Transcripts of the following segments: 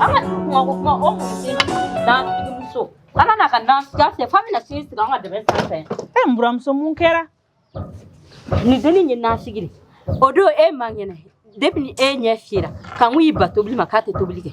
An ka du kunkanko kuma o mun se nansigimuso ala n'a ka nansigiya fɛ f'an bɛna sini sigi an ka dɛbɛ sanfɛ. E n buramuso, mun kɛra? Nin dennin ye nansigi de o don e man kɛnɛ. Depuis ni e ɲɛ fiyera, Kanku y'i ba tobili ma k'a tɛ tobili kɛ.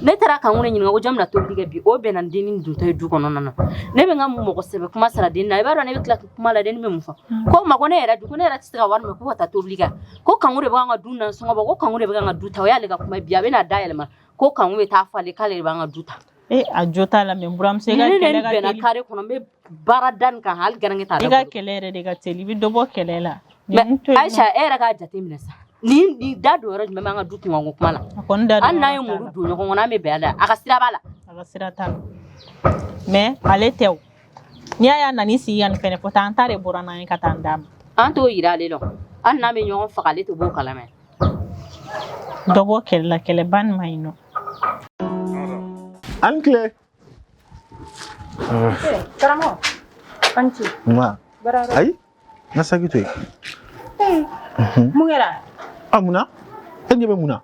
Ne taara Kanku de ɲininka ko jɔn bɛna tobili kɛ bi. O bɛnna ni dennin dontɔ ye du kɔnɔna na. Ne bɛ n ka mɔgɔ sɛbɛ kuma sara dennin na. I b'a dɔn ne bɛ tila kuma la, dennin bɛ mun fɔ? Ko ma ko ne yɛrɛ du, ko ne yɛrɛ tɛ se ka wari minɛ ko ka taa tobili kɛ, ko Kanku de bɛ an ka du nasɔngɔ bɔ, ko Kanku de bɛ an ka du ta. O y'ale ka kuma ye. Bi a bɛna da yɛlɛma ko Kanku bɛ taa fɔ ale k'ale de b'an ka du ta. E, a jo t'a la, mais n buramuso, i ka Ni ne kɛlɛ ka bɛnna teli. kare kɔnɔ, n bɛ baara da nin kan, hali garankɛ t'a I ka da. kɛlɛ yɛrɛ de ka teli, i bɛ dɔ bɔ kɛlɛ la. Mais Nin to yen nɔ. Aisha, e yɛrɛ k'a jate minɛ sa, nin da don yɔrɔ jumɛn b'an ka du kunkanko kuma la? A kɔni da don Hali n'an ye yɔrɔ t'a muru la. don ɲɔgɔn kɔnɔ, an bɛ bɛn a la, a ka sira b'a la. A ka sira t'a la, mais ale tɛ o. N'i y'a ye a nan'i sigi ka nin fɛnɛ fɔ tan, an ta de bɔra n'an ye ka taa d'a ma. An t'o yira ale la. Hali n'an bɛ ɲɔgɔn faga, ale tɛ b'o kalama. Dɔ bɔ kɛlɛ la, kɛlɛba nin ma ɲi nɔ. An tile. Karamɔgɔ, an ce. Nba. Baara yɔrɔ. Ayi, n ka saki to yen. Mun kɛra? A mun na? E ɲɛ bɛ mun na?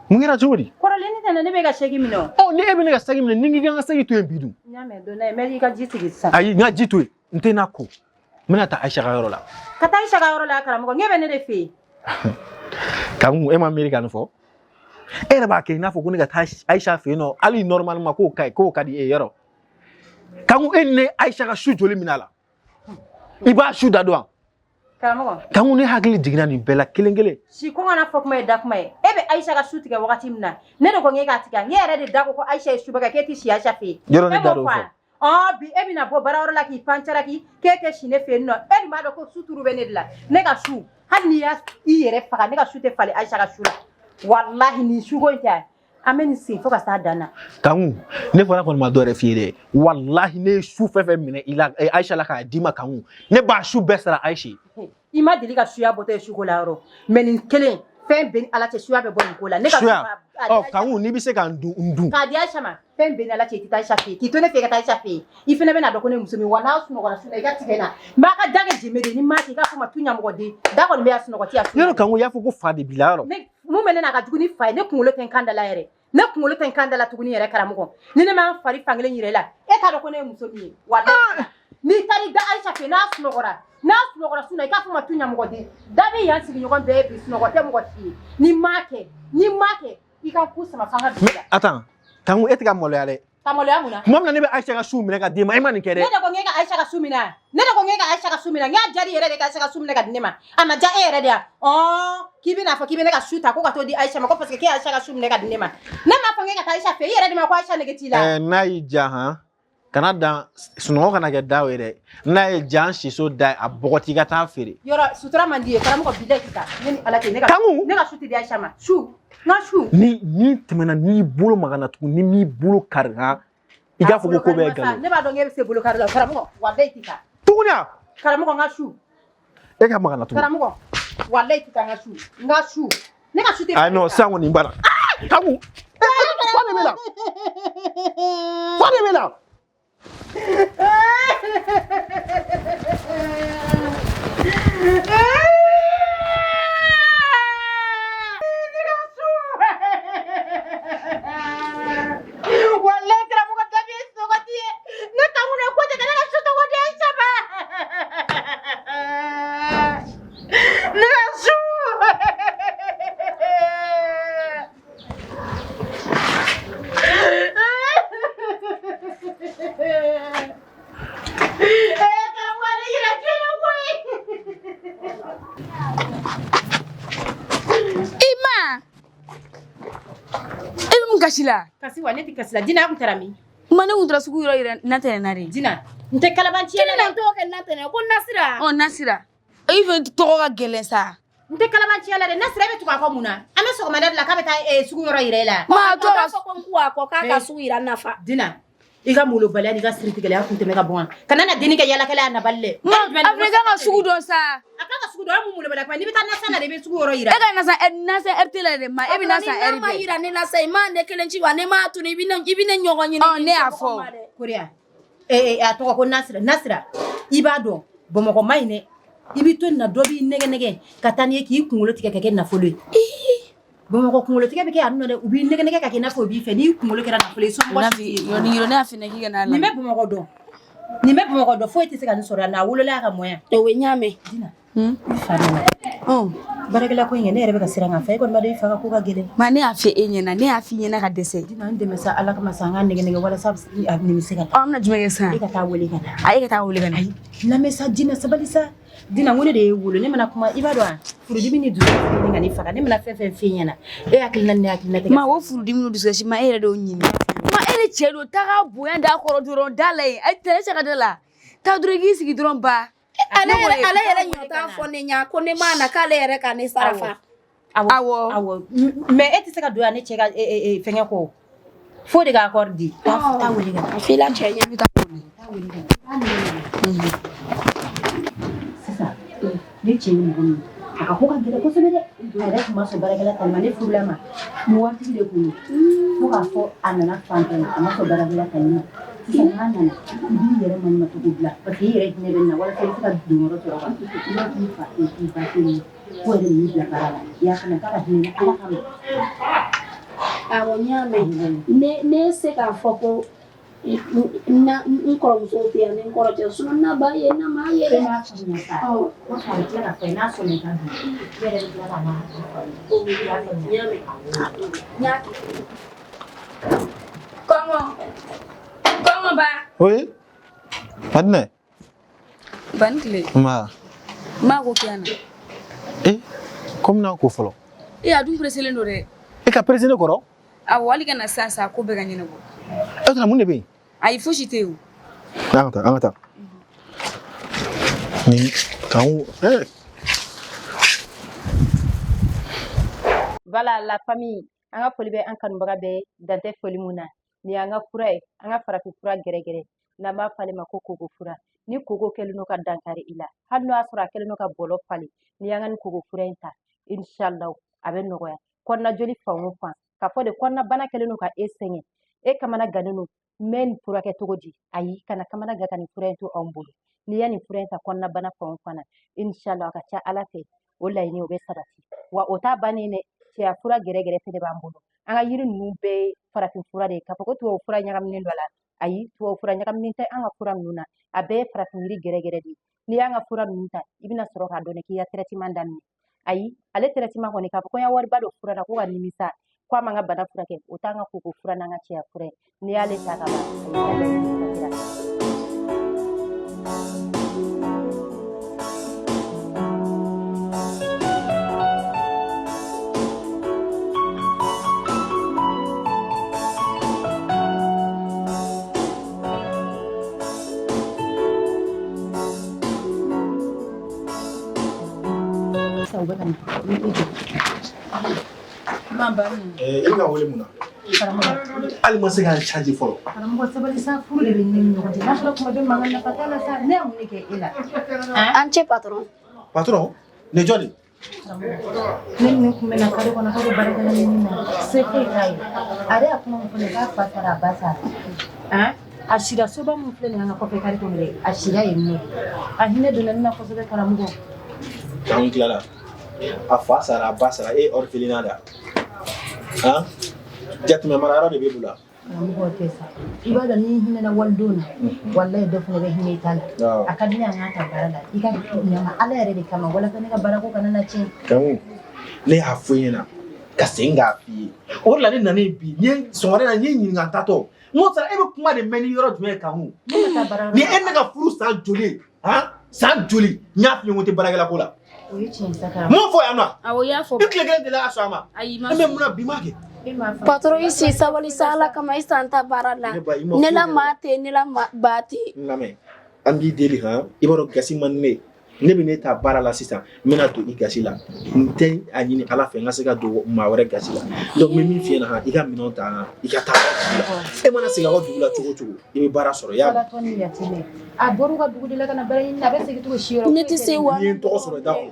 Mun kɛra cogo di? Kɔrɔlen ne tɛna ne bɛ ka sɛki minɛ o. Ɔ, ni e bɛ ne ka saki minɛ, ni n k'i ka n ka saki to yen bi dun? N y'a mɛn, don n'a ye, mɛ i ka ji sigi sisan. Ayi, n ka ji to yen. N tɛ n'a ko. N bɛna taa Ayisa ka yɔrɔ la. Ka taa Ayisa ka yɔrɔ la, karamɔgɔ, ɲɛ bɛ ne de fɛ yen. Kanku, e ma miiri ka nin fɔ? E yɛrɛ b'a kɛ i n'a fɔ ko ne ka taa Ayisa fɛ yen nɔ, hali normalement k'o ka ɲi, k'o ka di e ye yɔrɔ. Kanku, e ni ne Ayisa ka su joli minɛ a la? I b'a su da dɔn wa? Karamɔgɔ. Kanku, ne hakili jiginna nin bɛɛ la kelen kelen. Si ko kana fɔ kuma ye da kuma ye. E bɛ Ayisa ka su tigɛ wagati min na, ne de ko n k'e k'a tigɛ. Ne yɛrɛ de da ko ko Ayisa ye suba kɛ, k'e tɛ si Ayisa fɛ yen. Yɔrɔ ne E da m'o d'o fɔ fɔ. a? Ɔn, bi e bɛna bɔ baarayɔrɔ la k'i pan caraki k'e tɛ si ne fɛ yen nɔ. E dun b'a dɔn ko su turu bɛ ne de la. Ne ka su, hali n'i y'a i yɛrɛ faga, ne ka su tɛ falen Ayisa ka su la. Walahi, nin suko in tɛ, an bɛ nin sen fo ka s'a dan na. Kanku, ne fana kɔni ma dɔ wɛrɛ f'i ye dɛ. Walahi, ne ye su fɛn fɛn minɛ i la, Ayisa la k'a d'i ma, Kanku, ne b'a su bɛɛ sara Ayisa ye. I ma deli ka suya bɔtɔ ye suko la yɔrɔ mais nin kelen fɛn bɛɛ ni Ala cɛ, suya bɛ bɔ nin ko la. Ne ka Suya ɔ, Kanku, n'i bɛ se ka n dun, n dun. K'a di Ayisa ma, fɛn bɛɛ ni Ala cɛ, i tɛ taa Ayisa fɛ yen. K'i to ne fɛ yen ka taa Ayisa fɛ yen, i fana bɛna dɔn ko ne muso min wa n'a sunɔgɔra su la, i ka tigɛ n na. N b'a ka da kɛ jɛmɛ de ye. Ni n m'a kɛ, i k'a fɔ n ma tu ɲamɔgɔden da kɔni bɛ yan, sunɔgɔ tɛ yan su. Yɔrɔ Kanku, i y'a fɔ ko fa de b'i la yɔrɔ. Ne mun bɛ ne na, a ka jugu ni fa ye. Ne kunkolo tɛ n kan da la yɛrɛ, ne kunkolo tɛ n kan da la tuguni yɛrɛ. Karamɔgɔ, ni ne ma n fari fankelen yɛrɛ la, e t'a dɔn ko ne ye muso min ye. Walahi, n'i taar'i da Ayisa fɛ, n'a sunɔgɔra, n'a sunɔgɔra su na, i k'a fɔ n ma tu ɲamɔgɔden da bɛ yan. Sigiɲɔgɔn bɛɛ ye bi, sunɔgɔ tɛ mɔgɔ si ye. Ni n m'a kɛ, ni n m'a kɛ, i ka ku sama f'an ka dugu la. Attends, Kanku, e tɛ ka maloya dɛ. Ka maloya mun na? Tuma min na ne bɛ Ayisa ka su minɛ ka d'i ma, e ma nin kɛ dɛ. Ne de ko n k'e ka Ayisa ka su minɛ wa? Ne de ko n k'e ka Ayisa ka su minɛ. N y'a jari yɛrɛ de ka Ayisa ka su minɛ ka di ne ma. A ma diya e yɛrɛ de ya? Ɔn, k'i bɛna fɔ k'i bɛ ne ka su ta ko ka t'o di Ayisa ma, ko parce que k'e ye Ayisa ka su minɛ ka di ne ma. Ne m'a fɔ n k'e ka taa Ayisa fɛ, i yɛrɛ de ma ko Ayisa nege t'i la. Ɛɛ, n'a y'i diya han, kana dan sunɔgɔ kana kɛ da o ye dɛ. N'a ye ja, n siso da a bɔgɔti, i ka taa feere. Yɔrɔ sutura man di ye, karamɔgɔ, bilahi tɛ taa. Ne ni Ala cɛ, ne ka Kanku! Ne ka su tɛ di Ayisa ma. Su, n ka su. Ni tɛmɛna, n'i bolo magana tugun, ni m'i bolo kari han, i k'a fɔ ko ko bɛɛ ye nkalon. Ne b'a dɔn k'e bɛ se bolo kari la, karamɔgɔ, walahi tɛ taa. Tuguni a? Karamɔgɔ, n ka su. E ka magana tugun. Karamɔgɔ, walahi tɛ taa. N ka su, n ka su, ne ka su tɛ. Ayi non, sisan kɔni n banna. Kanku, fa de bɛ la, fa de bɛ la. Walahi karamɔgɔ, da bɛ sɔgɔti ye. Ne kanku de ko tɛ ka ne ka su tɔgɔ di Ayisa ma. Ne ka su. Eh, karamɔgɔ, ne yɛrɛ jɛnɛ koyi. I ma e bɛ mun kasi la? Kasi wa, ne tɛ kasi la. Dina, a kun taara min? Ma ne kun taara sugu yɔrɔ yɛrɛ natɛnɛ na de. Dina, n tɛ kalabanciya la Ne dɛ. tɔgɔ kɛ natɛnɛ ko Nasira. Ɔ Nasira, i fɛ tɔgɔ ka gɛlɛn sa. N tɛ kalabanciya la dɛ. Nasira, e bɛ tugu a kɔ mun na? An bɛ sɔgɔmada de la k'a bɛ taa sugu yɔrɔ yira e la. Ma A tɔgɔ b'a fɔ ko n ko a kɔ k'a ka sugu yira nafa. Dina, i ka molobaliya n'i ka siritigɛlɛya kun tɛmɛ ka bɔn wa. Kana na denni kɛ yaalakɛla ye a nabali dɛ. Ma a fana kan ka sugu dɔn sa. A kan ka sugu dɔn, an mun molobaliya kuma, n'i bɛ taa nasa na de, i bɛ sugu yɔrɔ yira. E ka nasa nasa RT la dɛ, ma e bɛ nasa N'a R ma bɛɛ. yira ne la sa, i ma ne kelen ci wa, ne m'a tunu, i bɛ ne ɲɔgɔn ɲini. Ɔ, ne y'a fɔ. Korea, a tɔgɔ ko Nasira. Nasira, i b'a dɔn Bamakɔ ma ɲi dɛ. I bɛ to nin na, dɔ b'i nɛgɛ nɛgɛ ka taa n'i ye k'i kunkolo tigɛ ka kɛ nafolo ye. Bamakɔ kunkolotigɛ bɛ kɛ yan nɔ dɛ, u b'i nɛgɛ nɛgɛ ka kɛ i n'a fɔ u b'i fɛ. N'i kunkolo kɛra nafolo ye, somɔgɔ si t'i ye. Nin yɔrɔ ne y'a f'i ɲɛna k'i ka n'a Nin bɛ Bamakɔ dɔn, nin bɛ Bamakɔ dɔn, foyi tɛ se ka nin sɔrɔ yan nɔ. A wolola a ka mɔ yan. O ye n y'a mɛn. Dina, i fa nana. Baarakɛla ko in kɛ, ne yɛrɛ bɛ ka siran k'a fɔ. E kɔni b'a dɔn i fa ka ko ka gɛlɛn. Ma ne y'a f'i e ɲɛna, ne y'a f'i ɲɛna ka dɛsɛ. Dina, n dɛmɛ sa, Ala kama sa, an k'a nɛgɛ nɛgɛ walasa a nin bɛ se ka taa. An bɛna jumɛn kɛ sisan? E ka taa wele ka na. A e ka taa wele ka na. Ayi, lamɛn sa Dina, sabali sa. Dina, n ko ne de y'e wolo, ne mana kuma, i b'a dɔn wa? Furudimi ni dusukasi ka ne faga, ne mana fɛn fɛn f'e ɲɛna, e hakilina ni ne hakilina tɛ. Ma o furudimi ni dusukasi ma, e yɛrɛ de y'o ɲini. Ma e de cɛ don, taa ka bonya d'a kɔrɔ dɔrɔn, da la yen. A tɛ se ka da la. Taa dɔrɔn i k'i sigi dɔrɔn ba. Ale yɛrɛ, ale yɛrɛ ɲɔ t'a fɔ ne ɲa ko ne ma na k'ale yɛrɛ ka ne sara fa. Awɔ. Awɔ, mais e tɛ se ka don yan ne cɛ ka fɛngɛ kɔ. Fo de ka accord di. Taa wele ka na. A f'i la cɛ ɲɛ. Taa wele ka na. Sisan ne cɛ ye mɔgɔ min ye, a ka ko ka gɛlɛn kosɛbɛ dɛ. A yɛrɛ tun ma sɔn baarakɛla tali ma, ne furula ma. Ni waritigi de kun don. Fo k'a fɔ a nana fan fɛ, a ma sɔn baarakɛla tali ma. Sisan n'a nana, i b'i yɛrɛ maɲumatɔko bila parce que i yɛrɛ hinɛ bɛ nin na walasa i bɛ se ka don yɔrɔ sɔrɔ kan. I b'a k'i fa tɛ k'i ba tɛ yen. Ko yɛrɛ de y'i bila baara la. I y'a faamuya, k'a ka hinɛ Ala kama. Awɔ, n y'a mɛn. Ne se k'a fɔ ko na n kɔrɔmuso tɛ yan, ni n kɔrɔcɛ sinon na ba ye na ma ye E dɛ. m'a faamuya sa. Kɔfɛ a bɛ tila k'a fɔ n'a sɔnna i ka don. I yɛrɛ bɛ tila k'a n'a hakili fɔ a ye. I y'a faamuya. N y'a mɛn. N y'a kɛ. Kɔngɔ. Kɔngɔ ba. Oui. Madinɛ. Ba ni tile. Nba. N b'a ko kɛ yan na. Eh, komi n'a ko fɔlɔ. E a dun pressélen don dɛ. E ka pressé ne kɔrɔ? Awɔ, hali ka na sisan sa, ko bɛɛ ka ɲɛnabɔ. E tɛna mun de bɛ yen? Ayi, fosi tɛ yen o. An ka taa, an ka taa. Ni kanw eh. Voilà la famille, an ka foli bɛ an kanubaga bɛɛ dan tɛ foli mun na. Nin y'an ka fura ye, an ka farafin fura gɛrɛgɛrɛ n'an b'a fɔ ale ma ko koko fura. Ni koko kɛlen don ka dankari i la, hali n'o y'a sɔrɔ a kɛlen don ka bɔlɔ falen, n'i y'an ka nin koko fura in ta, inshallah a bɛ nɔgɔya. Kɔnɔna joli fan o fan, k'a fɔ de kɔnɔna bana kɛlen don ka e sɛgɛn, e kamana gannen don, n bɛ nin furakɛ cogo di? Ayi, kana kamana gan ka nin fura in to anw bolo. N'i ye nin fura in ta kɔnɔna bana fan o fan na, inshallah a ka ca Ala fɛ, o laɲini o bɛ sabati. Wa o t'a bannen dɛ, cɛya fura gɛrɛgɛrɛ fɛnɛ b'an bolo. An ka yiri ninnu bɛɛ ye farafin fura de ye. K'a fɔ ko tubabu fura ɲagaminen dɔ la, ayi, tubabu fura ɲagaminen tɛ an ka fura ninnu na. A bɛɛ ye farafin yiri gɛrɛgɛrɛ de ye. N'i y'an ka fura ninnu ta, i bɛna sɔrɔ k'a dɔn k'i ka traitement daminɛ. Ayi, ale traitement kɔni, k'a fɔ ko n ya wariba don fura la ko ka nimisa, ko a man ka bana furakɛ, o t'an ka koko fura n'an ka cɛya fura ye. N'i y'ale ta ka ban, a y'i ka laɲini sabatira. Sisan u bɛ ka na. I jɔ. Eh, e bɛ ka wele mun na? Karamɔgɔ. Hali ma se k'an charger fɔlɔ. Karamɔgɔ, sabali sa, furu de bɛ ne ni ɲɔgɔn cɛ. N'a fɔra kuma bɛɛ mankan, nafa t'a la sa. Ne ye mun de kɛ e la? An cɛ patron. Patron, ne jɔn de? Ne ni kun bɛ na kare kɔnɔ k'a bɛ baarakɛla ɲini na, se foyi t'a ye. A yɛrɛ y'a kuma min fɔ ne ye, k'a fa sara, a ba sara. A sira soba min filɛ nin ye an ka kɔfɛ kare kɔnɔ dɛ, a sira yen nɔ. A hinɛ donna ne na kosɛbɛ karamɔgɔ. Kanw tilala. A fa sara, a ba sara, e ye orphelinat da. Han? Jatimɛ mara yɔrɔ de b'e bolo wa? Karamɔgɔ tɛ sa. I b'a dɔn n'i hinɛna walidenw na, walayi dɔ fana bɛ hinɛ i ta la. A ka di ne ye an k'a ta baara la. I ka ɲama Ala yɛrɛ de kama walasa ne ka baarako kana na tiɲɛ. Kanku, ne y'a fɔ i ɲɛna ka segin k'a f'i ye. O de la ne nana bi, n ye sɔgɔmada in na n ye ɲininka n taatɔ. N ko sara e bɛ kuma de mɛn ni yɔrɔ jumɛn ye Kanku? Ne ma taa baara yɔrɔ Ni e ne ka furu san joli ye? Han? San joli? N y'a f'i ye n ko n tɛ baarakɛla ko la. O ye tiɲɛ sa karamɔgɔ. Mun fɔ yan nɔ? Awɔ, i y'a fɔ. I tile kelen delila ka sɔn a ma. Ayi, i ma E bɛ sɔn. mun na bi m'a kɛ? E m'a faamu. Patron, i si sabali sa, Ala kama, i san ta baara la. Ne ba, i ma Ne la foyi kɛ. maa tɛ, ne la ba tɛ. N lamɛn, an b'i deli han, i b'a dɔn gasi man di ne ye. Ne bɛ ne ta baara la sisan, n bɛna don i gasi la. N tɛ a ɲini Ala fɛ n ka se ka don maa wɛrɛ gasi la. Donc n bɛ min f'i ɲɛna han, i ka minɛnw ta han, i ka taa dugu la. E mana segin ka bɔ dugu la cogo o cogo, i bɛ baara sɔrɔ i y'a mɛn. Salatɔ ni yatimɛ. A bɔr'u ka dugu de la ka na baara ɲini na, a bɛ segin cogo si yɔrɔ. Ne tɛ se wa. N'i ye n tɔgɔ sɔrɔ i da kɔnɔ.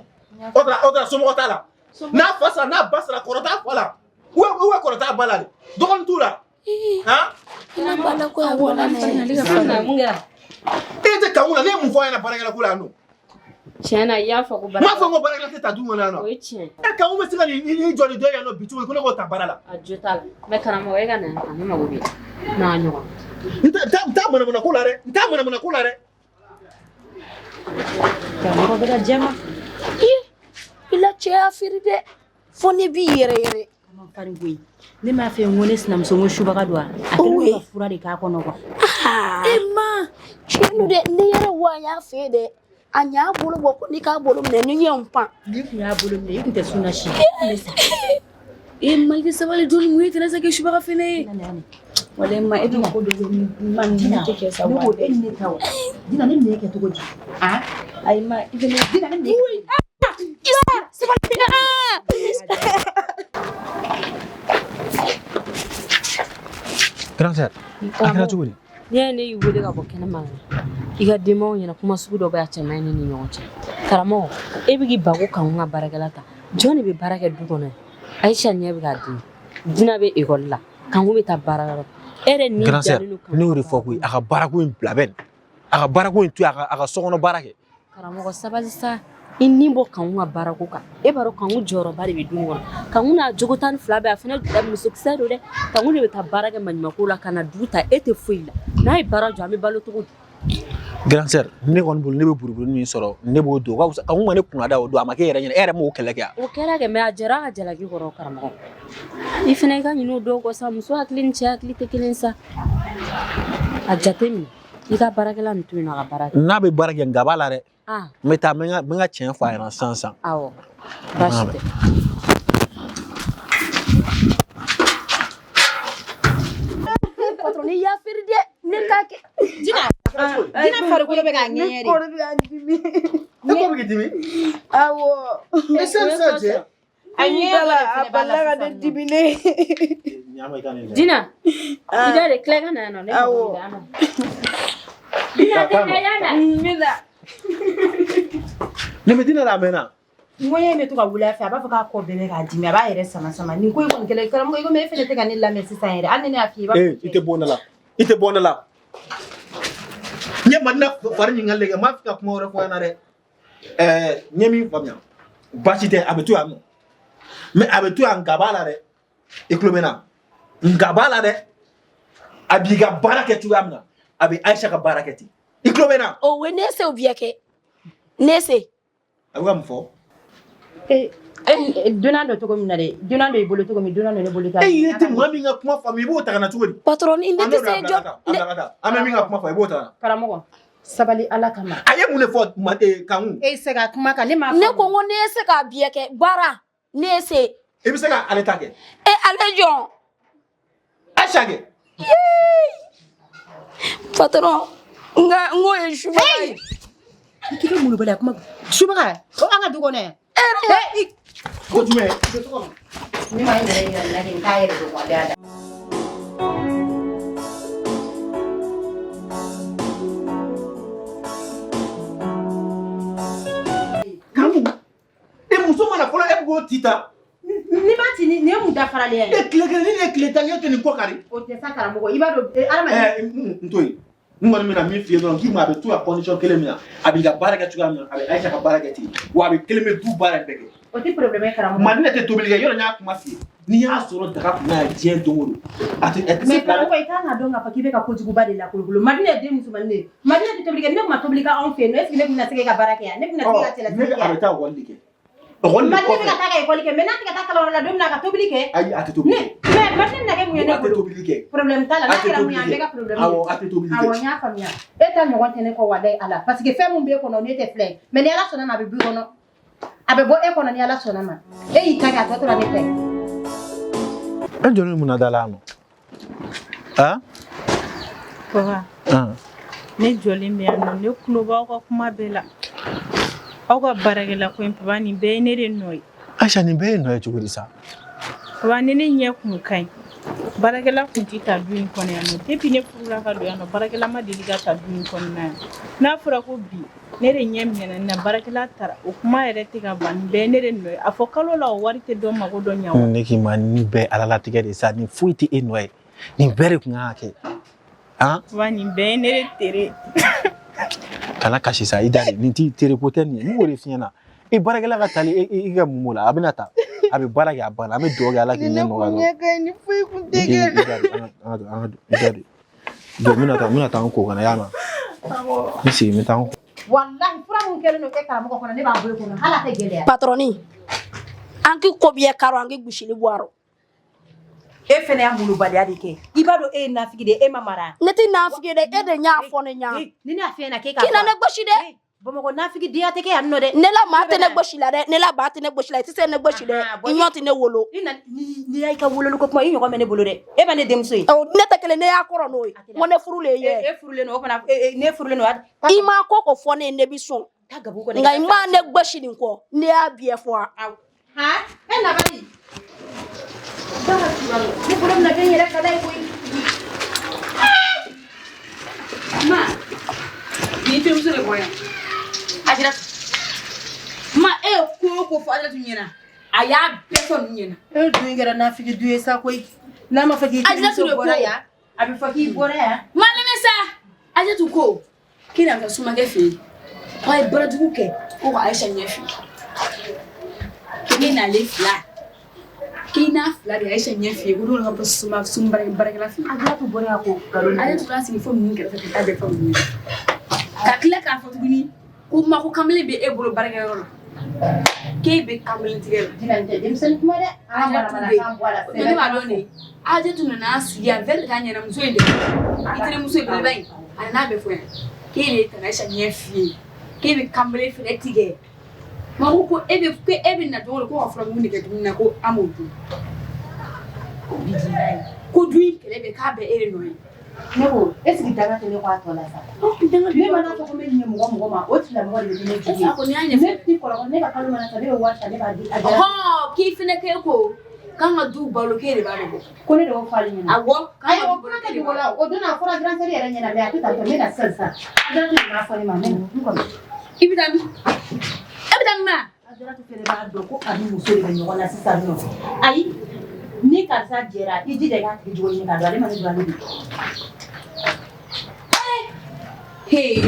O taara somɔgɔ t'a la. N'a fa sara, n'a ba sara, kɔrɔ t'a fa la. Ou bien kɔrɔ t'a ba la de. Dɔgɔnin t'u la. Han? Ne ba la ko a bɔra ne. Mun kɛra? E tɛ Kanku la, ne ye mun fɔ a ɲɛna baarakɛla ko la yan nɔ? Tiɲɛ na i y'a fɔ ko N m'a fɔ ko baarakɛla tɛ ta du kɔnɔ yan nɔ. O ye tiɲɛ. E Kanku bɛ se ka nin jɔ nin dɔ yan nɔ bi cogo di ko ne k'o ta baara la. A jo t'a la. Mais karamɔgɔ e ka na yan ne mago b'i la. N'a ɲɔgɔn. N t'a manamana ko la dɛ. N t'a manamana ko la dɛ. Karamɔgɔ bɛ ka jɛma. I la cɛ y'a feere dɛ. Fo ne b'i yɛrɛ yɛrɛ. Fari koyi. Ne m'a fɛ n ko ne sinamuso n ko subaga don wa? A kɛlen don ka fura de k'a kɔnɔ quoi. E ma tiɲɛ don dɛ, ne yɛrɛ wa y'a fɛ dɛ. A y'a bolo bɔ ko n'i k'a bolo minɛ ni ye n pan. N'i kun y'a bolo minɛ i kun tɛ sun si. E Maliki sabali joli mun ye tɛnɛ se kɛ subaga fɛnɛ ye. Walayi ma e dun ko dɔ bɛ ma nin tɛ kɛ sa Ne ko e ni ne ta o. Dina ne nɛn kɛ cogo di? A? Ayi ma i fɛnɛ. Dina ne nɛn. Grand sœur, a kɛra cogo di? N'i y'a ye ne y'i wele ka bɔ kɛnɛma i ka denbaw ɲɛna kuma sugu dɔ bɛ a cɛ man ɲi ne ni ɲɔgɔn cɛ. Karamɔgɔ e bɛ k'i ban ko Kanku ka baarakɛla ta. Jɔn de bɛ baara kɛ du kɔnɔ yan? Ayisa ɲɛ bɛ k'a dimi. Dina bɛ ekɔli la. Kanku bɛ taa baarayɔrɔ. E yɛrɛ ni Grand sœur, dalen don Kanku ne y'o de fɔ koyi, a ka baarako in bila bɛn. A ka baarako in to yen, a ka sokɔnɔ baara kɛ. Karamɔgɔ sabali sa. I ni bɔ Kanku ka baarako kan. E b'a dɔn Kanku jɔyɔrɔba de bɛ du kɔnɔ. Kanku n'a jogo 12 bɛɛ a fana musokisɛ don dɛ. Kanku de bɛ taa baara kɛ maɲumanko la ka na du ta e tɛ foyi la. N'a ye baara jɔ an bɛ balo cogo di? Grand sœur, ne kɔni bolo ne bɛ buruburu min sɔrɔ ne b'o don. O ka fisa Kanku ma ne kunna da o don a ma k'e yɛrɛ ɲɛna e yɛrɛ m'o kɛlɛ kɛ O kɛra kɛ mais a jɛra a ka jalaki kɔrɔ karamɔgɔ. I fana i ka ɲinɛ o dɔw kɔ sa muso hakili ni cɛ hakili tɛ kelen sa. A jateminɛ i ka baarakɛla nin to yen nɔ a ka baara kɛ. N'a bɛ baara kɛ nka b'a la dɛ. Ah. N bɛ taa n bɛ n ka tiɲɛ fɔ a ɲɛna sisan sisan. Awɔ. Baasi tɛ. Patron ne y'a feere dɛ. Ne t'a kɛ. Dina. Dina farikolo bɛ k'a ŋɛɲɛ de. Ne kɔrɔ bɛ k'a dimi. E kɔ bɛ k'i dimi? Awɔ. E sani sisan cɛ. A ŋɛɲɛ dɔ de A fɛnɛ b'a la balila ka sisan ne nɔ. dimi ne. Dina. I da de tila i ka na yan nɔ. Ne mago b'i la, an na. Dina tɛ na yan na. N bɛ na. Ne bɛ Dina la a mɛnna. Ŋɛɲɛ bɛ to ka wuli a fɛ a b'a fɔ k'a kɔ bɛɛ bɛ k'a dimi a b'a yɛrɛ sama sama nin ko in kɔni kɛlen karamɔgɔ i komi e fɛnɛ tɛ ka ne lamɛn sisan yɛrɛ hali ni ne y'a f'i ye i b'a fɔ Ee i tɛ bɔ ne la. I tɛ bɔ ne la. N ye Madina fari ɲininkali de kɛ n m'a f'i ka kuma wɛrɛ fɔ ɲɛna dɛ. Ɛɛ n ye min faamuya baasi tɛ a bɛ to yan nɔ. Mais a bɛ to yan nka b'a la dɛ. I tulo bɛ n na. Nka b'a la dɛ. A b'i ka baara kɛ cogoya min na a bɛ Ayisa ka baara kɛ ten. I tulo bɛ n na. O ye ne se o biyɛ kɛ. Ne se. A bɛ ka mun fɔ? Dunan don cogo min na dɛ dunan don i bolo cogo min dunan don ne bolo E yɛrɛ tɛ maa min ka kuma faamu i b'o ta ka na cogo di? Patron ne tɛ se jɔ. A bila ka taa. An bɛ min ka kuma fɔ i b'o ta ka na. Karamɔgɔ sabali Ala kama. A ye mun de fɔ Kanku? E se ka kuma kan ne m'a Ne ko n ko ne se k'a biyɛ kɛ baara ne se. I bɛ se ka ale ta kɛ. E ale jɔn. Ayisa kɛ. Patron nka n ko ye subaga ye. I k'i ka molobaliya kuma subaga o an ka du kɔnɔ yan. E Ko jumɛn? Ne ma n yɛrɛ yira nin na kɛ n t'a yɛrɛ dɔn waleya la. Kanku e muso mana fɔlɔ e bɛ k'o ti ta. Ni ma ci nin ye mun dafaralen ye? E tile kelen ni ne ye tile 10 kɛ e tɛ nin kɔ kari. O tɛ sa karamɔgɔ i b'a dɔn hadamaden. N to yen. N kɔni bɛna min f'i ye dɔrɔn k'i ma a bɛ to yan condition kelen min na a b'i ka baara kɛ cogoya min na a bɛ Ayisa ka baara kɛ ten wa a bɛ kelen bɛ du baara bɛɛ kɛ. O tɛ problème ye karamɔgɔ. Madina tɛ tobili kɛ yɔrɔ n y'a kuma f'i ye n'i y'a sɔrɔ daga kunna yan diɲɛ don o don a tɛ se Mais bila dɛ. karamɔgɔ i kan ka dɔn k'a fɔ k'i bɛ ka kojuguba de lakolokolo Madina ye den musomannin de ye Madina tɛ tobili kɛ ne tun ma tobili kɛ anw fɛ yen nɔ est ce que ne tun bɛna se k'e ka baara kɛ yan ne tun bɛna se k'e ka Ne cɛlasigi kɛ a bɛ yan. taa ekɔli de kɛ. Ekɔli de Madina bɛ kɔfɛ ka taa ka ekɔli kɛ mais n'a tɛ ka taa kalanyɔrɔ la don min na a ka tobili kɛ. Ayi a tɛ tobili Ne kɛ. mais Madina bɛna kɛ mun ye ne A tɛ bolo? tobili kɛ. Problème t'a la A n'a tɛ kɛra mun ye tobili an bɛɛ kɛ. ka problème ye. Awɔ a tɛ tobili kɛ. Awɔ n y'a faamuya e ta ɲɔgɔn tɛ ne kɔ walayi Ala parce que fɛn min b'e kɔnɔ ne tɛ filɛ ye mais ni Ala sɔnna ma a bɛ bɔ i kɔnɔ a bɛ bɔ e kɔnɔ ni Ala sɔnna ma e y'i ta kɛ a tɔ tora ne ta ye. E jɔlen mun na da la yan nɔ? Han? Papa, ne jɔlen bɛ yan nɔ ne tulo b'aw ka kuma bɛɛ la. Aw ka baarakɛla ko in papa nin bɛɛ ye ne de nɔ ye. Ayisa nin bɛɛ ye nɔ ye cogo di sa? Papa ni ne ɲɛ kun ka ɲi baarakɛla kun tɛ ta du in kɔnɔ yan nɔ depuis ne furula ka don yan nɔ baarakɛla ma deli ka ta du in kɔnɔna yan n'a fɔra ko bi ne de ɲɛ minɛna nin na baarakɛla taara o kuma yɛrɛ tɛ ka ban nin bɛɛ ye ne de nɔ ye a fɔ kalo la o wari tɛ dɔ mago dɔ ɲɛ wa. Ne k'i ma nin bɛɛ Ala latigɛ de sa nin foyi tɛ e nɔ ye nin bɛɛ de kun kan ka kɛ. Han? Papa nin bɛɛ ye ne de tere. Kana kasi sa, i da de. Nin t'i tere ko tɛ nin ye. N b'o de f'i ɲɛna. I baarakɛla ka tali i ka mun b'o la? A bɛna ta. A bɛ baara kɛ a banna. An bɛ dugawu kɛ Ala k'i Ni ne ɲɛ kun nɔgɔya dɔrɔn. ɲɛ ka ɲi ni foyi kun tɛ I kɛ. i da de. An ka don. I da de. Jɔ, n bɛna taa n ko ka na, y'a mɛn? N sigi, n bɛ taa n ko. Walahi fura mun kɛlen don e karamɔgɔ kɔnɔ ne b'a bɔ e kɔnɔ hali a tɛ gɛlɛya. Patroni, an k'i ko biyɛ karo, an k'i gosili bɔ a rɔ. E fɛnɛ y'a molobaliya de kɛ. I b'a dɔn e ye nafigi de ye, e ma mara. Ne tɛ nafigi ye dɛ, e de y'a fɔ ne ɲa. Ni ne y'a f'i ɲɛna k'e k'a K'i na fɔ. ne gosi dɛ. Bamakɔ nafigi diya tɛ kɛ yan nɔ dɛ. Ne la maa tɛ ne gosi la dɛ, ne la ba tɛ ne gosi la, i tɛ se ne gosi dɛ. I ɲɔ tɛ ne wolo. I na n'i y'a ka wololi ko kuma i ɲɔgɔn bɛ ne bolo dɛ. E ma ne denmuso ye. Awɔ, ne tɛ kelen, ne y'a kɔrɔ n'o ye. N ko ne furu le ye. E furulen don o fana ne furulen don. I ma ko ko fɔ ne ye, ne bi sɔn. Taa gabugu kɔnɔ. Nka i ma ne gosi nin kɔ, ne y'a biyɛ fɔ a. Han, e nabali. Ne bolo bɛna kɛ n yɛrɛ kala ye koyi. Ma, ni terimuso de bɔra yan. Ajaratu. Ma, e ye ko o ko fɔ Ajaratu ɲɛna, a y'a bɛɛ fɔ ninnu ɲɛna. E dun kɛra nafigi du ye sa koyi. N'a ma fɔ k'i Ajaratu terimuso de ko. bɔra yan, a bɛ fɔ k'i bɔra yan. Ma lamɛn sa. Ajaratu ko k'i na taa Sumakɛ fɛ yen. K'a ye baarajugu kɛ ko ka Ayisa ɲɛ f'i ye. K'e n'ale fila. K'i n'a fila de ye Ayisa ɲɛ f'i ye ko n'olu ka bɔ suma sun baarakɛla fɛ yen. Ajaratu bɔra yan ko nkalon. Ajaratu y'a sigi fo ninnu kɛrɛfɛ ka taa bɛɛ fɔ ninnu ɲɛna. Ka tila k'a fɔ tuguni ko ma ko kamalen bɛ e bolo baarakɛyɔrɔ la. K'e bɛ kamalen tigɛ la. Jina nin tɛ denmisɛnnin kuma dɛ. An ka Ajaratu manamanakan bɛ yen. bɔ a la. Ne b'a dɔn de. Ajaratu nana sigi yan fɛn de k'a ɲɛna muso in de. I terimuso in belebeleba in. A nana bɛɛ fɔ yan. K'e de ye Tana Ayisa ɲɛ f'i ye. K'e bɛ kamalen fɛnɛ tigɛ. Ma ko e bɛ na don o don ko ka furamugu de kɛ dumuni na ko an b'o dun. Ko du in kɛlɛ bɛ k'a bɛɛ e de nɔ ye. Ne ko est ce que danga tɛ ne kɔ a tɔ la sa? Ne mana fɔ ko n bɛ ɲɛ mɔgɔ mɔgɔ ma o tigilamɔgɔ de bɛ kɛ ne jugu ye. A kɔni y'a ɲɛfɔ. Ne ti kɔrɔkɛ ne ka kalo mana sa ne bɛ wari ta ne b'a di a jara. Ɔhɔn k'i fɛnɛ k'e ko k'an ka du balo k'e de b'a dɔn. Ko ne de y'o fɔ ale ɲɛna. Awɔ. Ayi o kuma tɛ dogo la o don a fɔra grand sœur yɛrɛ ɲɛna mais a tɛ tan tɔ n bɛ na sisan sisan. Ajaratu de m'a fɔ ne ma n bɛ na n kɔnɔ. I bɛ taa min? E bɛ taa min ma? Ajaratu fɛnɛ b'a dɔn ko a ni muso de bɛ ɲɔgɔn na sisan nɔ. Ayi ni karisa jɛra i jija i k'a tigi jogo ɲini k'a dɔn ale ma ne don ale de. Hey. Eh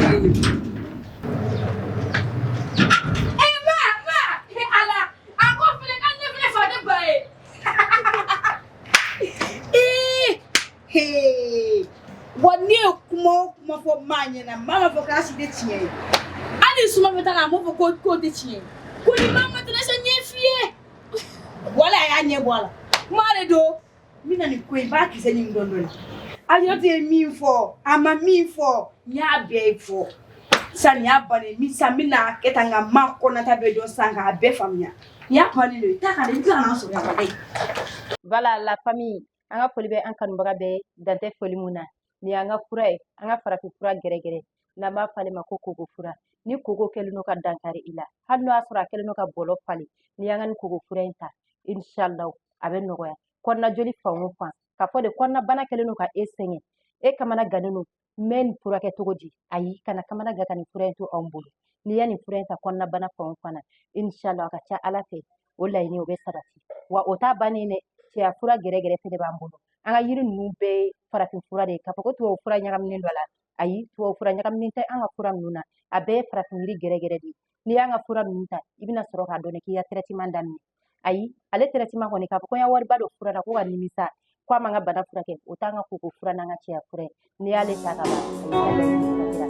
ma ma he ala a ko filɛ k'an ɲɛ filɛ fa ne ba ye. Ee he wa ne ye kuma o kuma fɔ maa ɲɛna maa b'a fɔ k'a si tɛ tiɲɛ ye. Hali suma bɛ taa la a m'o fɔ k'o tɛ tiɲɛ ye. Ko ni maa ma tɛnɛ ɲɛ f'i ye. Wala a y'a ɲɛ bɔ a la. Kuma de don n bɛna nin ko in n b'a kisɛ ɲini dɔɔni dɔɔni. Ajaratu ye min fɔ a ma min fɔ n y'a bɛɛ fɔ. Sisan nin y'a bannen ye sisan n bɛna kɛ tan nka ma kɔnɔta bɛɛ dɔn sisan k'a bɛɛ faamuya. Nin y'a bannen de ye taa ka na i bɛ tila ka na n sɔrɔ yan walayi. Voilà la famille an ka foli bɛ an kanubaga bɛɛ dan tɛ foli mun na nin y'an ka fura ye an ka farafin fura gɛrɛgɛrɛ n'an b'a fɔ ale ma ko koko fura ni koko kɛlen don ka dankari i la hali n'o y'a sɔrɔ a kɛlen don ka bɔlɔ falen n'i y'an ka nin koko fura in ta inshallah a bɛ nɔgɔya kɔnɔna joli fan o fan k'a fɔ de kɔnɔna bana kɛlen don ka e sɛgɛn e kamana gannen don n bɛ nin furakɛ cogo di ayi kana kamana gan ka nin fura in to anw bolo n'i ye nin fura in ta kɔnɔna bana fan o fan na inshallah a ka ca ala fɛ o laɲini o bɛ sabati wa o t'a bannen dɛ cɛya fura gɛrɛgɛrɛ fɛnɛ b'an bolo an ka yiri ninnu bɛɛ ye farafin fura de ye k'a fɔ ko tubabu fura ɲagaminen dɔ la ayi tubabu fura ɲagaminen tɛ an ka fura ninnu na a bɛɛ ye farafin yiri gɛrɛgɛrɛ de ye n'i y'an ka fura ninnu ta i bɛna sɔrɔ k'a dɔn k'i ka traitement daminɛ ayi ale traitement kɔni k'a fɔ ko n ya wariba don fura la ko ka nimisa ko a man ka bana furakɛ o t'an ka koko fura n'an ka cɛya fura ye n'i y'ale ta ka ban a y'i ka laɲini sabatira.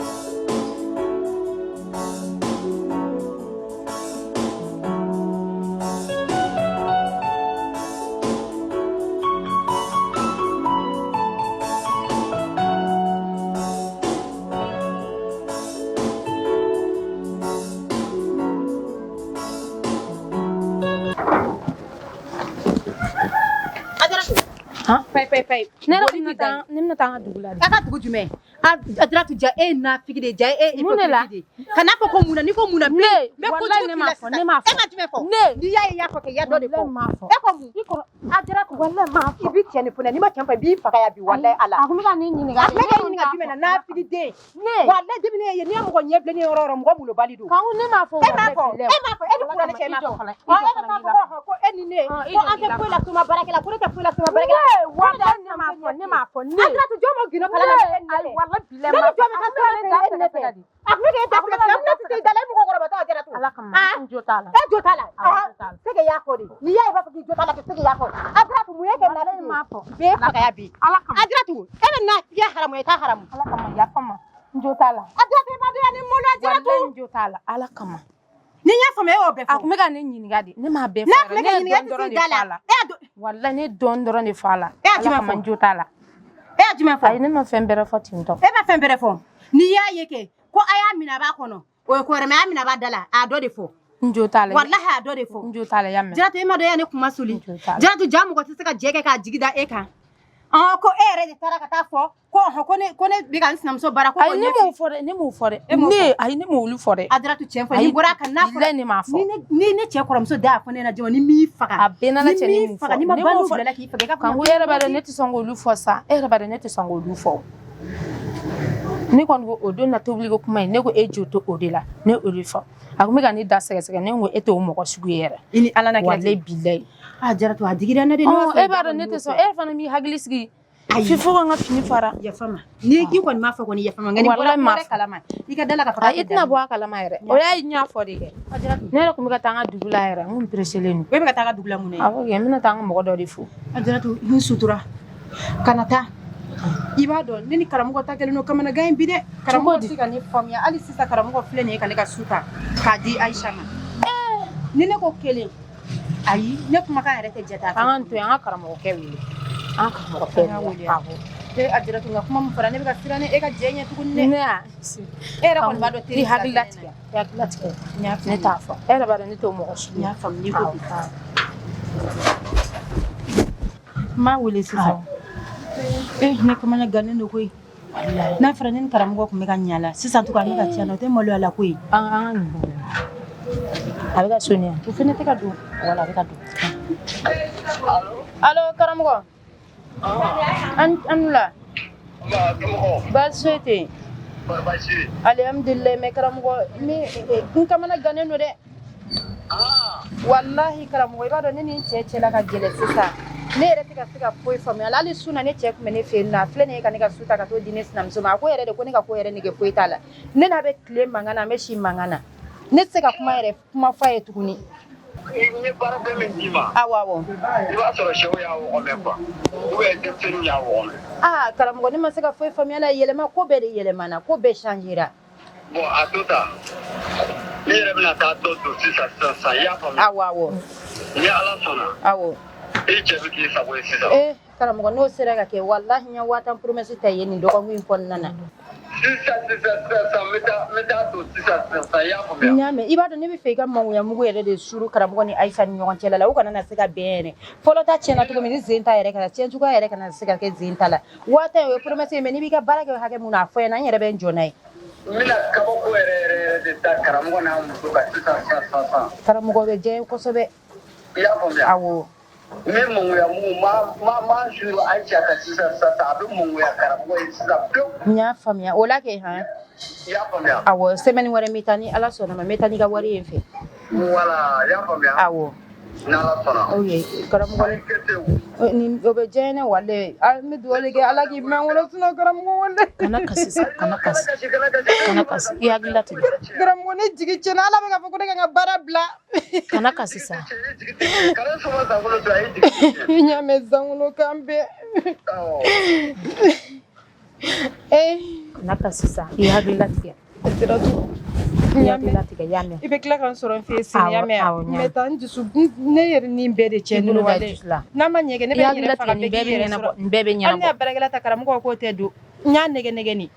Payi payi payi. Ne yɛrɛ kun bɛna taa ne bɛna taa an ka dugu la de. A ka dugu jumɛn? Ajaratu ja e ye nafigi de ye ja e ye Mun de la? hypocrite de ye. Kana fɔ ko mun na n'i ko mun na Ne n bɛ walayi kojugu ne k'i m'a la fɔ ne sisan. m'a fɔ. E ma jumɛn fɔ? Ne N'i y'a ye i y'a fɔ kɛ i y'a dɔ de fɔ. Walayi n m'a fɔ. E ko mun? I kɔrɔ Ajaratu walayi n m'a i fɔ. bi cɛ ni fana n'i ma cɛ fɔ i b'i faga yan bi walayi ala. A kun bɛ ka ne ɲininka A de. tun bɛ Ne k'e ko n ɲininka t'a jumɛn na fɔ. nafigi den. Ne Walayi depuis ne ye n'i ye mɔgɔ ɲɛ bilennen ye yɔrɔ o yɔrɔ mɔgɔ molobali don. Kanku ne m'a fɔ E m'a walayi fɔ bilayi. e m'a fɔ e ni kuranɛ ne cɛ ma fɔ. Ɔ e bɛ taa fɔ ko e ni ne ko an tɛ foyi la soma baarakɛla, ko ne tɛ foyi la soma baarakɛla. Walahi ne m'a fɔ, ne m'a fɔ, ne. Adiratu, jɔn m'o gindo kalama ne e ni ne Ayi, tɛ? walahi bilahi Ne m'a ni jɔn bɛ taa soma fɛ e ni ne tɛ? A kun bɛ k'e da filɛ filɛ, ne tɛ se i da la, e mɔgɔkɔrɔba tɔ Adiratu. Ala kama, Ah? n jo t'a la. E jo t'a la. Awɔ, n jo t'a la. Se k'e y'a fɔ de. N'i y'a ye i b'a fɔ k'i jo t'a la, se k'e y'a fɔ. Adiratu, mun ye kɛ Walahi na? m'a fɔ. B'e faga ya bi. Ala kama. Adiratu, e bɛ nafigiya haramu, e t'a haramu. Ala kama, yafa ma. N jo t'a la. Adiratu, i ma dɔn ni mɔnɔ Adiratu. Walahi n jo t'a la. Ala kama. Ni n y'a faamuya, e y'o bɛɛ A fɔ. kun bɛ ka ne ɲininka de. Ne m'a bɛɛ fɔ N'a yɛrɛ. kun bɛ Ne ka ye ɲininka, dɔɔni e tɛ dɔrɔn se de da fɔ a la. la. E y'a dɔn. Walahi ne ye dɔɔni dɔrɔn de fɔ a la. E y'a Ala jumɛn kama fɔ? n jo t'a la. E y'a jumɛn fɔ? Ayi, ne ma fɛn bɛrɛ fɔ ten tɔ. E ma fɛn bɛrɛ fɔ. N'i y'a ye kɛ ko a y'a minɛ a b'a kɔnɔ, o ye ko wɛrɛ, mais a y'a minɛ a b'a da la, a dɔ de fɔ. N jo t'a la. Walahi a dɔ de fɔ. N jo t'a la, y'a mɛn. Jaratu, e ma dɔn ya ne kuma soli. N jo t'a la. Jaratu, ja mɔgɔ tɛ se ka jɛ kɛ k'a jigi da e kan. Ɔn, ko e yɛrɛ de taara ka taa fɔ ko ɔhɔn, ko ne bɛ ka n sinamuso baara ko Ayi, k'o ne ɲɛf'i m'o fɔ dɛ, ne m'o fɔ dɛ. E m'o Ne fɔ. ayi, ne m'olu fɔ dɛ. Adiratu, tiɲɛ fɔ, Ayi, n'i bɔra a kan n'a fɔra bilahi ne m'a fɔ. Ni ne cɛ kɔrɔmuso da y'a fɔ ne ɲɛna jama ni m'i faga. A bɛɛ n'Ala Ni cɛ, ne m'i m'o faga, fɔ. n'i ma Ne m'o bandiw fɔ. bila la k'i faga, i k'a fɔ Kanko, e yɛrɛ b'a dɔn ne tɛ sɔn k'olu fɔ sa. E yɛrɛ b'a dɔn ne tɛ sɔn k'olu fɔ. Ne kɔni ko o don na tobiliko kuma in, ne ko e jo to o de la, ne o de fɔ. A kun bɛ ka ne da sɛgɛsɛgɛ, ne ko e t'o mɔgɔ sugu ye yɛrɛ. I ni Ala na kira Walahi cɛ. bilahi. Ah Jaratu, a digira ne de n'o y'a Ɔn, sɔrɔ e b'a da dɔn ne kɔni tɛ y'o sɔn. fɔ. E yɛrɛ fana b'i hakili sigi. Ayi. F'i fo ka n ka fini fara. Yafa ma. Ni k'i kɔni m'a fɔ kɔni, yafa ma. Nka n'i bɔra Walahi kuma m'a wɛrɛ fɔ. kalama, i ka da la k'a fɔ k'a Ayi, i tɛ tɛna daminɛ. bɔ a kalama yɛrɛ. O y'a ye n y'a fɔ de kɛ. Adiratu. Ne yɛrɛ kun bɛ ka taa n ka dugu la yɛrɛ, n kun pereselen don. E bɛ ka taa ka dugu la mun na ye? Awɔ kɛ, n bɛna taa n ka mɔgɔ dɔ de fo. Adiratu, n sutura. Kana taa. I b'a dɔn ne ni karamɔgɔ ta kɛlen don kamanagan ye bi dɛ. Karamɔgɔ tɛ ka ne faamuya hali sisan. Karamɔgɔ filɛ nin ye ka ne ka su ta k'a di Ayisa ma. Ni ne ko kelen, ayi, ne kumakan yɛrɛ tɛ jate a An fɛ. ka nin to yen, an ka karamɔgɔkɛ wele. An ka karamɔgɔkɛ An k'a wele. wele. Awɔ. E Adiratu, nka kuma min fɔra, ne bɛ ka siran ne e ka jɛ ɲɛ tuguni dɛ. Ne y'a E yɛrɛ kɔni b'a dɔn teri i fila hakili tɛ ne na. latigɛ, i hakili latigɛ. N y'a Ne faamu. t'a fɔ. E yɛrɛ b'a dɔn ne t'o mɔgɔ sugu N ye. y'a faamu n'i ko Awɔ. ten. N b'a wele sisan. Eh, ne kamana gannen don koyi. Walahi. N'a fɔra ne ni karamɔgɔ tun bɛ ka ɲa la sisan tun, a bɛ ka tiɲɛ na, o tɛ maloya la koyi. An ka nin bɔ. A bɛ ka sonné yan. O fana tɛ ka don. Wala, a bɛ ka don. Allo karamɔgɔ. An la. Baasi foyi tɛ yen. Alihamudulilayi, mais karamɔgɔ, ne n kamana gannen don dɛ. Walahi karamɔgɔ, i b'a dɔn ne ni n cɛ cɛla ka gɛlɛn sisan. Ne yɛrɛ tɛ ka se ka foyi faamuya. Hali su na, ne cɛ tun bɛ ne fɛ yen nɔ, a filɛ nin ye ka ne ka su ta ka t'o di ne sinamuso ma. A ko yɛrɛ de ko ne ka ko yɛrɛ nege foyi t'a la. Ne n'a bɛ tile mankan na, an bɛ si mankan na. Ne tɛ se ka kuma yɛrɛ kuma f'a ye tuguni. N ye baara fɛn min d'i ma. Awɔ. I b'a sɔrɔ sɛw y'a wɔgɔmɛ quoi, ou bien denmisɛnninw y'a wɔgɔmɛ. Aa karamɔgɔ, ne ma se ka foyi faamuya la. Yɛlɛma ko bɛɛ de yɛlɛmana, ko bɛɛ changera. Bon, a to tan, ne yɛrɛ bɛna taa dɔ don sisan sisan sisan, i y'a faamuya? Awɔ. Ni Ala sɔnna, Awɔ. i cɛ bɛ k'i sago ye sisan. Eh karamɔgɔ, n'o sera ka kɛ, walahi n ye 50 000 promesse ta ye nin dɔgɔkun in kɔnɔna na. Sisan sisan sisan sisan, n bɛ taa don sisan sisan sisan, i y'a faamuya? N y'a mɛn. I b'a dɔn ne bɛ fɛ i ka mangoya mugu yɛrɛ de suru karamɔgɔ ni Ayisa ni ɲɔgɔn cɛla la, u kana na se ka bɛn yɛrɛ. Fɔlɔ ta tiɲɛna cogo min, ni zen ta yɛrɛ kana tiɲɛ cogoya yɛrɛ kana se ka kɛ zen ta la. 50 000 o ye promesse ye, mais n'i b'i ka baara kɛ hakɛ mun na, a fɔ n ɲɛna, n yɛrɛ bɛ n jɔ n'a ye. N bɛna kabako yɛrɛ yɛrɛ yɛrɛ de da karamɔgɔ n'a muso kan sisan sisan sisan sisan. Karamɔgɔ bɛ diya n ye kosɛbɛ. I y'a faamuya? Awɔ. N bɛ mangoya mugu ma suru Ayisa kan sisan sisan sisan, a bɛ mangoya karamɔgɔ ye sisan pewu. N y'a faamuya o la kɛ han. I y'a faamuya? Awɔ, semaine wɛrɛ n bɛ taa, ni Ala sɔnna ma, n bɛ taa n'i ka wari ye n fɛ. Voilà, i y'a faamuya? Awɔ. N'Ala sɔnna. Ok karamɔgɔ, ni o bɛ diya n ye walayi. N bɛ dugawu de kɛ, Ala k'i mɛn n kɔrɔ, sinon karamɔgɔ walayi. Kana kasi sa, kana kasi. Kana kasi. I hakili latigɛ. Karamɔgɔ, ne jigi tiɲɛna. Ala bɛ k'a fɔ ko ne ka n ka baara bila. Kana kasi sa. N y'a mɛn, sankolo kan bɛɛ. Eh. Kana kasi sa. I hakili latigɛ. N I y'a hakili mɛn. latigɛ, i y'a mɛn. I bɛ tila ka n sɔrɔ n fɛ yen sini, i y'a Awɔ, mɛn? awɔ, N n y'a bɛ taa n dusu ne yɛrɛ ni n bɛɛ de I cɛnnen bolo don da walayi. dusu la. N'a ma ɲɛ kɛ ne I bɛ n hakili yɛrɛ faga latigɛ, nin bɛɛ bɛɛ k'i bɛ yɛrɛ ɲɛnabɔ. sɔrɔ. Nin bɛɛ bɛ Hali ne ɲɛnabɔ. y'a baarakɛla ta, karamɔgɔ k'o tɛ don. N y'a nɛgɛ nɛgɛ nin.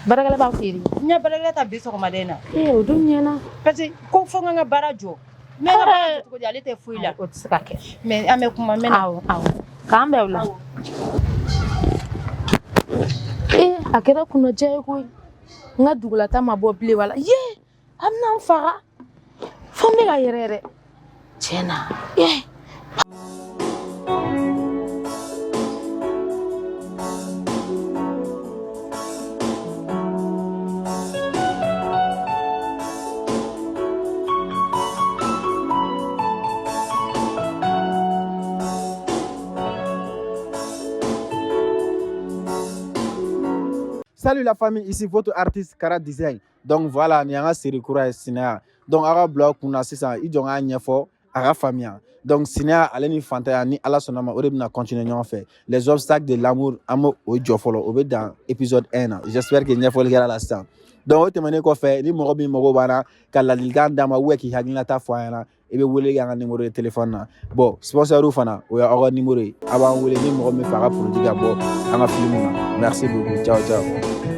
Baarakɛla b'aw feere. N y'a baarakɛla ta bi sɔgɔmada in na. Ee, o dun ɲɛna. Parce que ko fo n ka n ka baara jɔ. N bɛ n ka baara jɔ cogo di, ale tɛ foyi la. O tɛ se ka kɛ. Mais an bɛ kuma, n bɛ na. Awɔ. K'an bɛn o la. Ee, a kɛra kunnadiya ye koyi. N ka dugulata ma bɔ bilen wala. Ye, a bɛna n faga. Fo n bɛ ka yɛrɛ yɛrɛ. Tiɲɛ na. Ee. Salut la famille, ici votre artiste Kara Design. Donc voilà, nin y'an ka série kura ye, Sinaya. Donc aw ka bila aw kunna sisan, i jɔ n k'a ɲɛfɔ a ka faamuya. Donc sinaya ale ni fantanya, ni Ala sɔnna ma, o de bɛna continuer ɲɔgɔn fɛ. Les obstacles de l'amour, an b'o o jɔ fɔlɔ, o bɛ dan épisode 1 na. J'espère que ɲɛfɔli kɛra la sisan. Donc o tɛmɛnen kɔfɛ, ni mɔgɔ min mago b'an na ka ladilikan d'a ma ou k'i hakilinata fɔ an ɲɛna, i bɛ wele kɛ an ka numéro de téléphone na. Bon, sponsor fana, o y'aw ka numéro ye, a b'an wele ni mɔgɔ min fɛ a ka produit ka bɔ an ka film na. Merci beaucoup, ciao ciao.